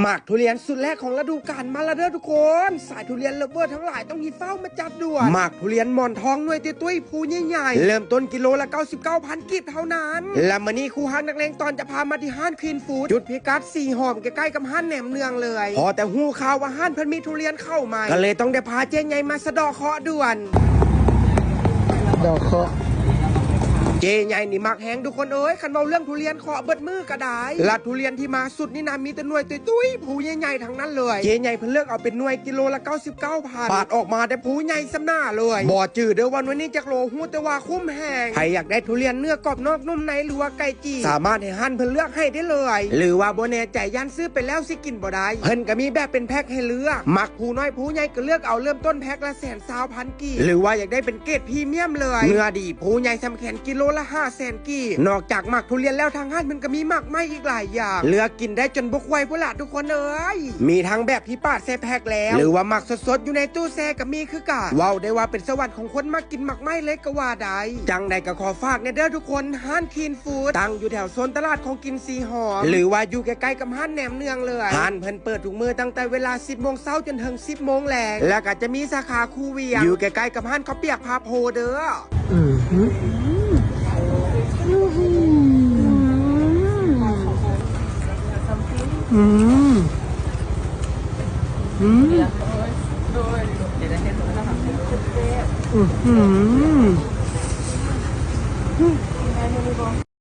ໝາກທຸລຽນຊຸດແລກຂອງລະດູການມາແລ້ວເດີທຸກຄົນ ສາຍທຸລຽນເລີບເວີທັງຫຼາຍຕ້ອງຮີບຟ້າວມາຈັດດ່ວນ. ໝາກທຸລຽນໝອນທອງໜ່ວຍຕຸ້ຍໆ ພູໃຫຍ່ໆ ເລີ່ມຕົ້ນກິໂລລະເກົ້າສິບເກົ້າພັນກີບເທົ່ານັ້ນ. ແລະມື້ນີ້ຄູ່ຮັກນັກແລງຕອນຈະພາມາທີ່ຮ້ານ Clean Food ຈຸດພິກັດສີຫອມ ໃກ້ໆກັບຮ້ານແໜມເນືອງເລີຍ. ພໍແຕ່ຮູ້ຂ່າວວ່າຮ້ານເພິ່ນມີທຸລຽນເຂົ້າໃໝ່ ກໍເລີຍຕ້ອງໄດ້ພາເຈ້ໃຫຍ່ມາສະເດາະເຄາະດ່ວນ. ດອກເຄາະ ເຈ້ໃຫຍ່ນີ້ມັກແຮງທຸກຄົນເອີຍ ຄັນເວົ້າເລື່ອງທຸລຽນເຄາະເບິດມື້ກໍໄດ້. ລະທຸລຽນທີ່ມາຊຸດນີ້ນະ ມີແຕ່ໜ່ວຍຕຸ້ຍໆ ພູໃຫຍ່ໆທັງນັ້ນເລີຍ. ເຈ້ໃຫຍ່ເພິ່ນເລືອກເອົາເປັນໜ່ວຍກິໂລລະເກົ້າສິບເກົ້າພັນ ປາດອອກມາແຕ່ພູໃຫຍ່ສ່ຳໜ້າເລີຍ. ບໍ່ຈື່ເດີວ່າໜ່ວຍນີ້ຈັກໂລ ຮູ້ແຕ່ວ່າຄຸ້ມແຮງ. ໃຜຢາກໄດ້ທຸລຽນເນື້ອກອບນອກນຸ່ມໃນ ຫຼືວ່າໄກ່ຈີ່ ສາມາດໃຫ້ຮ້ານເພິ່ນເລືອກໃຫ້ໄດ້ເລີຍ ຫຼືວ່າບໍ່ແນ່ໃຈຢ້ານຊື້ໄປແລ້ວຊິກິນບໍ່ໄດ້ ເພິ່ນກໍມີແບບເປັນແພັກໃຫ້ເລືອກ. ມັກພູນ້ອຍພູໃຫຍ່ກໍເລືອກເອົາ ເລີ່ມຕົ້ນແພັກລະແສນຊາວພັນກີບ ຫຼືວ່າຢາກໄດ້ເປັນເກຣດພຣີມຽມເລີຍ ເນື້ອດີ ພູໃຫຍ່ສ່ຳແຂນ ກິໂລລະຫ້າແສນກີບ. ນອກຈາກໝາກທຸລຽນແລ້ວ ທາງຮ້ານເພິ່ນກໍມີໝາກໄມ້ອີກຫຼາຍຢ່າງ ເລືອກກິນໄດ້ຈົນບໍ່ຄ່ວຍພຸ້ນລະທຸກຄົນເອີຍ. ມີທັງແບບທີ່ປາດໃສ່ແພັກແລ້ວ ຫຼືວ່າໝາກສົດໆຢູ່ໃນຕູ້ແຊ່ກໍມີຄືກັນ. ເວົ້າໄດ້ວ່າເປັນສະຫວັນຂອງຄົນມັກກິນໝາກໄມ້ເລີຍກໍວ່າໄດ້. ຈັ່ງໃດກໍຂໍຝາກແດ່ເດີທຸກຄົນ ຮ້ານ Clean Food ຕັ້ງຢູ່ແຖວໂຊນຕະຫຼາດຂອງກິນສີຫອມ ຫຼືວ່າຢູ່ໃກ້ໆກັບຮ້ານແໜມເນືອງເລີຍ. ຮ້ານເພິ່ນເປີດທຸກມື້ຕັ້ງແຕ່ເວລາສິບໂມງເຊົ້າຈົນເຖິງສິບໂມງແລງ ແລະກໍຈະມີສາຂາຄູວຽງ ຢູ່ໃກ້ໆກັບຮ້ານເຂົ້າປຽກພາໂພເດີ. ອືມ ອືມ ອືມ ອືມ ອືມ ອືມ.